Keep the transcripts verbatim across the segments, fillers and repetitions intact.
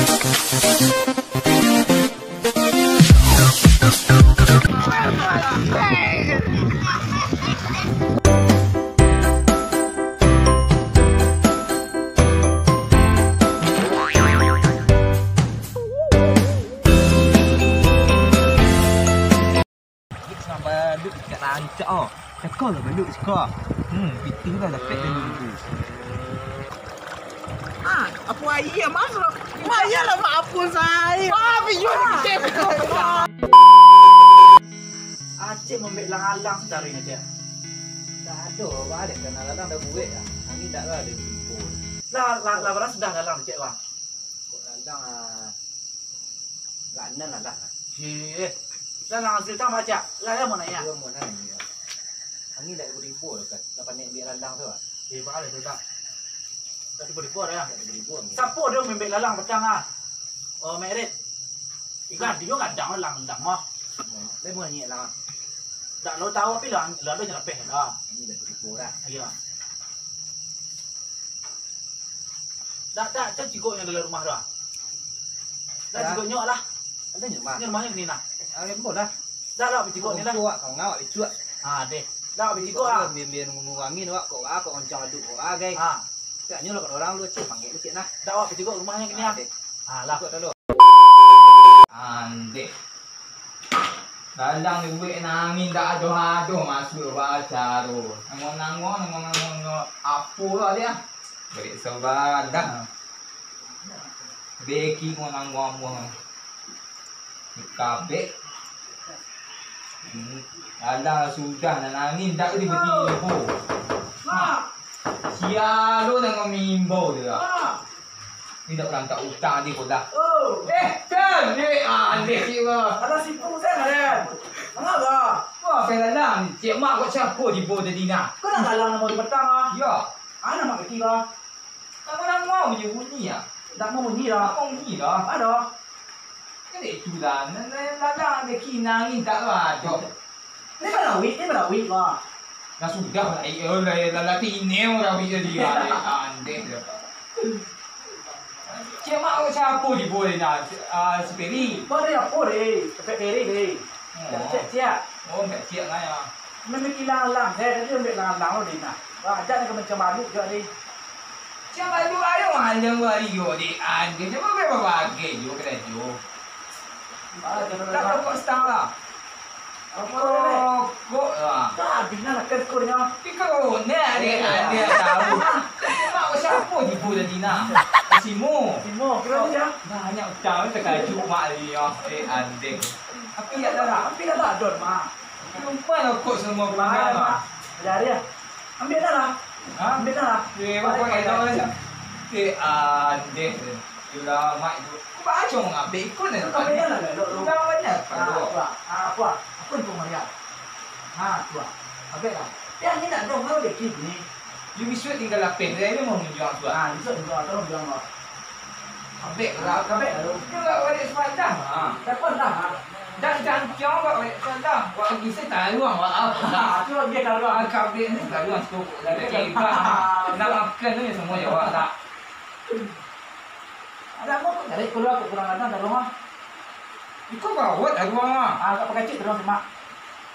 Sampai duduk dekat rancak, oh. Cakal lah balik siko. Hmm, itu lah dapet dari itu. Ah, apa aia masuk? Maya lah mak apa saya. Ah, video ni kecil. Aceh mambek lang-alang sekarang aja. Tak ada, apa ada kan lang-alang dah buat dah. Kami tak ada info. Lah, lah, lah, barang sudah dalam cek bang. Kok dalam ah. Lah, nan lah lah. Heh. Dalam hasil tak macam. Lah, lah mau nanya. Dia mau nanya. Kami tak ada info lah kan. Dapat naik biar dalam tu lah. Eh, bakal tu tak. Tak tiba-tiba dah. Tak tiba-tiba. Siapa dia mambek lalang petang ah? Oh, Merit. Ikan dia kadang lang-lang mah. Dia mau nanya lah. Tak lo tahu tapi lah, lah dia nyerapeh dah. Ini dah tipu dah. Iya. Tak, tak, tak cikok yang dalam rumah dah. Tak cikok nyok lah. Ada nyok mah. Ini rumahnya ni nah. Ah, lembo lah. Dah lah, bicikok ni lah. Kau ngawak bicik. Ah, deh. Dah, bicikok ah. Biar, biar nunggu angin awak kok ah, kok oncang aduk kok ah, gai. Ah. Tak nyo lah kat orang lu cek, panggil lu cek nah. Dah, awak bicikok rumahnya kini ah. Deh. Ah, lah. Bicikok dulu. Andeh. Dalam ni buek nangin dak ado-ado masuk ba acara. Nangong-nangong, nangong-nangong, apo lah dia. Balik sabadah. Beki mo nangong amuah. Kabek. Hmm. Alah, sudah nan angin dak tibo-tibo. Mak. Sia lo nan mamimbau tu lah. Mak. Ni dak urang tak utang di bola. Oh. Eh, Ken, ni ah, ni cik lo. Alah sibuk saya, Ken. Mangapa? Wah, saya dalam. Cik mak kok siapa tibo tadi nah? Kau nak dalam nama di petang ah? Ya. Ah, nama kecil ah. Lama-lama bunyi-bunyi ah. Tak mau bunyi dah. Tak mau bunyi dah. Ada. Kan itu lah. Nan, nan, nan, nan, ada kinang ni tak ada. Ni balawik, ni balawik, Mak. Nah, sudah lah, eh, lah, lah, lah, tineu lah, wik tadi, ah, eh, andeh dah. Cik Mak, siapa di boleh nah? Ah, si Peri. Mak, dia apa, deh? Cek Peri, deh. Oh. Cek, cek. Oh, cek, cek lah, ya. Memang hilang-hilang, saya tadi ambil hilang-hilang, deh, nah. Wah, ajak dia ke macam malu juga, deh. Macam malu ayo, malam hari yo, deh. Andeh, cuma bagai-bagai yo, karajo. Ah, tak ada. Tak ada kok stang lah. Rokok lah. Tak, bina lah kan skornya. Tapi kalau nak dia, dia tahu. Mak siapa tipu tadi nak? Simo. Simo, kira macam? Banyak utang, terkajut mak dia. Eh, andeng. Tapi ya dah lah. Tapi dah tak ada, Mak. Lupa rokok semua. Lupa dah, Mak. Dah, dia. Ambil dah lah. Ha? Ambil dah lah. Eh, rokok elok macam. Eh, andeng. Ulamak itu. Kau baca ngabek ikut ni. Kau beda lah, elok tu. Udah banyak. Ah, apa? Ah, apa? Apa yang kau meriah? Ha, tu ah. Abek lah. Yang ni nak dong, kalau dia kini. You besok tinggal lapis, saya ni mau menjual tu ah. Ah, besok menjual, tolong jual kau. Abek lah. Abek lah tu. Dia tak balik sepanjang. Ha. Dapat lah. Dan jangan kau balik sepanjang. Wah, bisa taruh, wah, apa? Ah, tu dia taruh. Ah, kabel ni taruh, tu. Dah kira. Nak makan tu semua jawab tak? Ada apa? Cari keluar ke kurang ajar, taruh ah. Iko bawat taruh ah. Ah, kat pakacik taruh semak.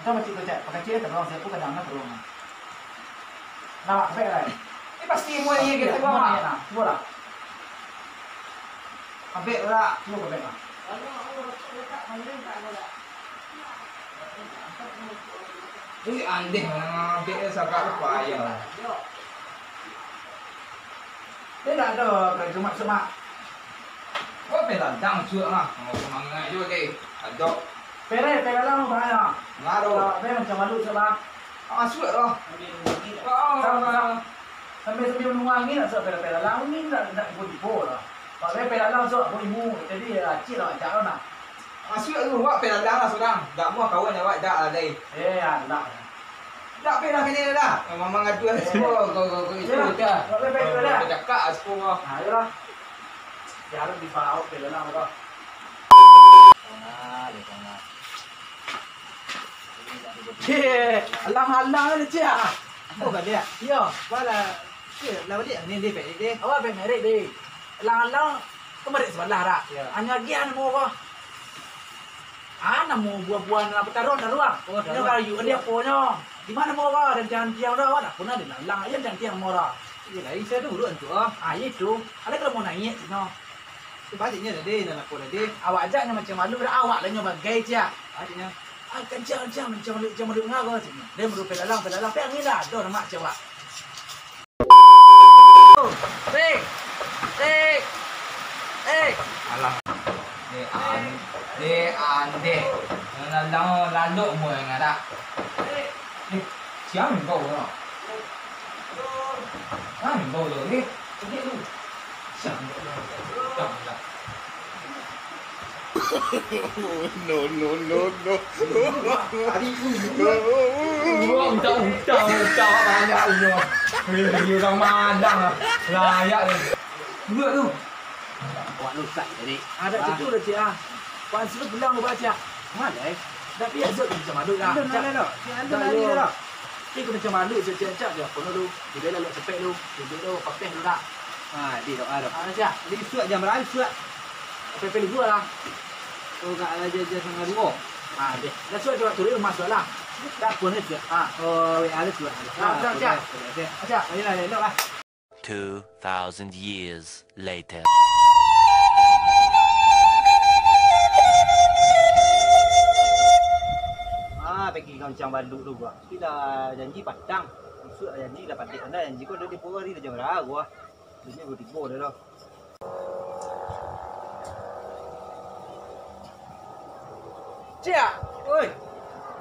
Atau pakacik kecek, pakacik taruh siapa kadang taruh ah. Nah, sampai lah. Ini pasti mau ni kita taruh ah. Nah, cuba lah. Abek lah. Cuba abek lah. Eh, andeh, abek sagak lupa ya. Dia tak ada kerja mak semak. Oh, peladang cuak lah. Mau semangat juga ke. Adok. Pere, pere lah mau bahaya. Ngaruh. Pere macam malu sebab. Masuk lah. Sambil, sambil menunggu angin nak sebab pere-pere lah. Angin nak, nak tipu-tipu lah. Pakai pere lah masuk aku ilmu. Jadi, ya, acil lah, macam mana. Masuk tu, awak peh dalam lah surang. Dak muah kawan awak dak lah, dai. Eh, alah. Dak peh lah kini dah. Memang ngadu lah semua. Kau, kau, kau, itu dah. Kau cakap lah semua. Ha, iyalah. Dia harus dibawa peh dalam kau. Tengah, di tengah. Cik, alang-alang ni, Cik, ah. Apa kau dia? Iya. Bala, Cik, lah balik ni, dia balik dia. Awak balik merit dia. Alang-alang. Kamarin sabalah dak? Yo. Anyo agiah namo ko. Ah, namo buah-buahan nan taruang, taruang. Oh, nyo taruang. Kayu, ado aponyo? Di ma namo ko? Rantiang-rantiang tu, awak dak pernah dilalang, iyo rantiang namo ko. Iyo lah, iyo tu urut tu, ah. Ah, iyo tu. Ado kalau mau naiak sino. Tu baliaknyo tadi, nan apo tadi? Awak ajak nyo macam malu dak, awak lah nyo bagai ciak. Baliaknyo. Ah, kancang, kancang, macam malu, macam malu ngah ko, caknyo. Dia malu pelalang, pelalang, pe angin dah, ado nama cewek. Tik! Tik! Tik! Alah. Dek An-, Dek Andeh. Nan lalang lalok umua nan ada. Eh, siang kau lah. Kan kau lah, eh. Cekik tu. Siang kau lah. Siang lah. No, no, no, no. Tadi tu, dua, dua, utak, utak, utak, banyak punya. Ni, ni orang malang lah. Layak ni. Dua tu. Awak lusak tadi. Ah, dak tentu dah, Cik, ah. Wan sudah pulang tu, Cik, ah. Mana, eh? Dak biasa tu macam malu lah. Dah, dah, dah, dah. Cik, dah, dah, dah. Cik, macam malu, Cik, Cik, Cik, dia apa tu? Dia dah lok cepek tu. Dia dah papeh tu dah. Ah, di doa tu. Ah, Cik. Di suat jam berapa suat? Papeh dua lah. Oh, kak ada jajan sama dua. Ah, deh. Dah suat, suat turun rumah suat lah. Dah pun ni suat. Ah. Oh, W A dia suat. Ah, dah, Cik. Sudah, sudah, sudah. Cik, ayolah, elok lah. Two thousand years later. Ah, pagi kau macam balu tu gua. Tapi dah janji patang. Isuak dah janji dah patik. Anda janji kau dah di pukul hari dah jam berapa gua. Dunia bertiga dah dah. Cik, ah. Oi.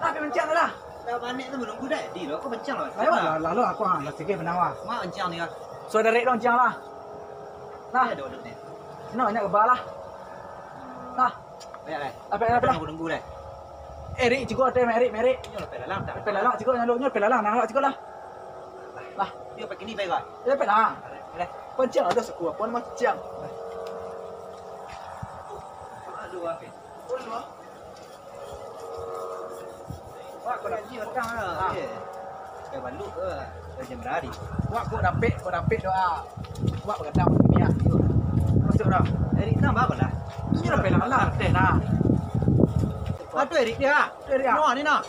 Lah, pergi mancang tu lah. Dah panik tu menunggu dah. Di lo, kau mancang lah. Ayo lah, lalu aku, ha, lah sikit benang lah. Mak mancang ni lah. So, direct dong mancang lah. Nah. Ada duduk ni. Sini banyak kebal lah. Nah. Banyak lah. Apa, apa, apa? Aku tunggu dah. Erik, cikgu ada, Erik, Erik. Nyo lah, pelalang tak? Pelalang, cikgu, nyo, nyo, pelalang, nah, cikgu lah. Lah. Dia pakai ni, baik lah. Dia pakai lah. Pancing ada saku, apa nama pancing? Aduh, apa? Wak, kau dah ni petang lah. Ah. Eh. Dah balu ke? Dah jam berapa hari? Wak, kau dapik, kau dapik doa. Wak, begadang ni ah. Masuk dah. Erik, kenapa lah? Ini dah pelang lah, teh dah. Ah, tu Erik dia. Tu Erik ah. Nuh, ni nah.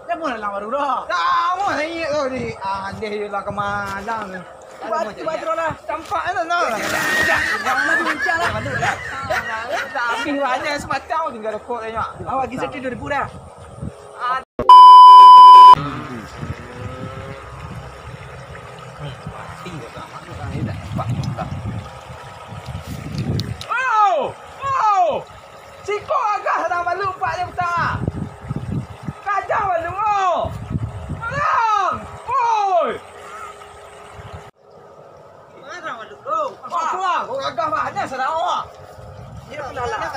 Dia mula lang baru dah. Dah, mula naik tu ni. Ah, dia je lah kemalang. Tiba, tiba je lah. Campak kan, no. Jangan bincang lah. Tapi banyak semacam tinggal rokok banyak. Awak kisah tu dua ribu dah. Oh! Oh! Siko agah sadang balu pak je petang ah. Kajang balu oh. Malang. Oi. Marah balu tu. Wah, wah, kau agah banyak sadang awak. Ini pun dah lah.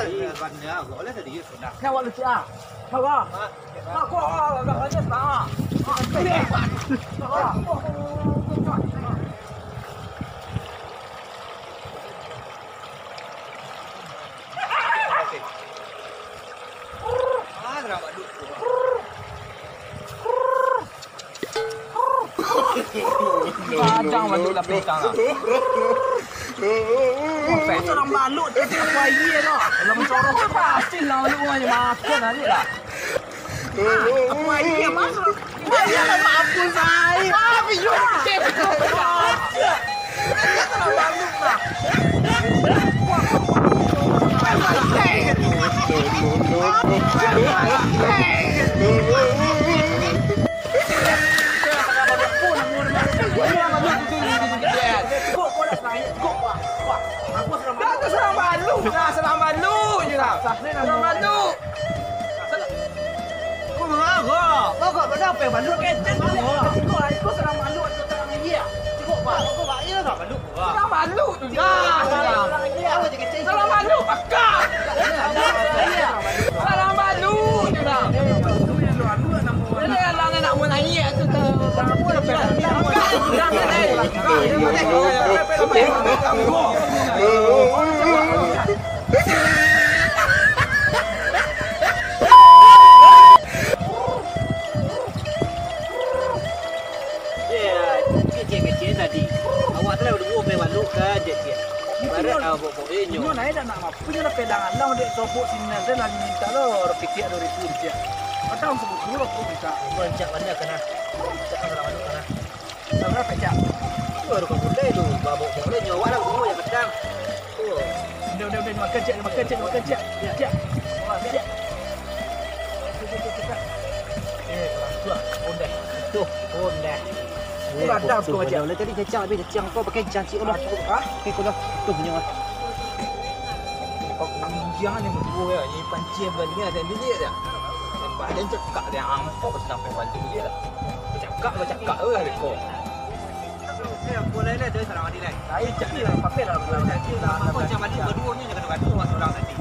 Boleh tadi ya sudah. Nyawa lucu ah. Kau ah. Kau ah, agah banyak sadang ah. Padang balu lah pintang lah. Surang balu tu, apa iya lah. Kalau mencorong tu pasti lah balu rumahnya makan aja lah. Apa iya masuk? Iya lah, mampus ai. Ah, video ni kecil. Dah tu serang balu. Dah serang balu je lah. Serang balu. Kau mangagak? Kau agak pada apa yang balu? Kecil tu. Kau lah, kau serang balu atau serang iya? Cukup, Pak. Kau, Pak, iya lah balu. Serang balu tu. Dah, serang. Serang balu, pakak. Serang balu je lah. Jadi, alang nak mau naik tu, tak. Kecil-kecil tadi. Awak tu lah berdua main balok kan, cik-cik. Ibarat, ah, pokok-pokok inyo. Nak mapunyo lah pelang alang dek sobok sinan, saya lah minta lo, orang pikir dua ribu rupiah. Patang sebut dulu aku minta. Rancak bana kana. Rancak bana kana. Sabarapo, Cak? Tu baru ka mulai tu, babok-babok nyo, awak lah bungo yang petang. Oh. Udah, udah, udah, makan, Cak, makan, Cak, makan, Cak. Cak. Cak. Eh, kurang suah. Ondah. Tuh, ondah. Eh, radang tu, Cak. Tadi cacang, habis cacang kau pakai cacing, Allah. Ah? Pakai kau dah. Tuh, punya. Kau kunjang ni berdua ya, ni pancing bulan ni ada bilik dah. Badan cakak dia, ampok sampai baju dia dah. Cakak, cakak lah dia kau. Eh, aku lain lah, dia sarang Adi lain. Lain, cak ni lah, pakai lah, aku lain. Aku macam Adi, berdua ni, dia gaduh-gaduh, awak seorang tadi.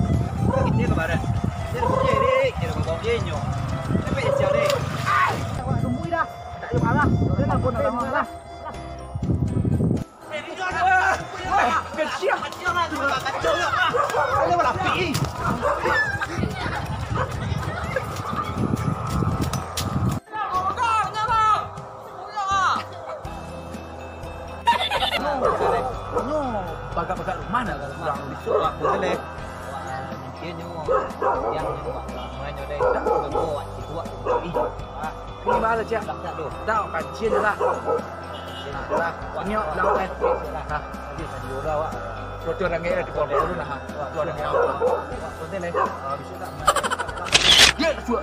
Kita ke barat. Dia dah pergi, Rik. Dia dah bawa dia, nyok. Sampai dia siap, Rik. Awak tunggu dah. Tak payah marah. Dia nak pun nak marah. Eh, dia dah. Eh, kesian. Kacau lah, kacau lah. Ada berapi. Nyo, bagak-bagak rumah nak kalau urang bisuak lah, boleh. Mungkin nyo, yang nyo, rumah nyo deh, tak tunggu, waktu tu, waktu tu. Ih, ah. Ini bala, Cak. Tak, tak, tu. Tak, kancil lah. Nah, lah. Nyo, lah, eh. Nah, jadi tadi urang, wak. Foto rangkek lah, di bawah dulu, nah. Foto rangkek. Foto ni. Ah, bisuak tak? Dia, bisuak.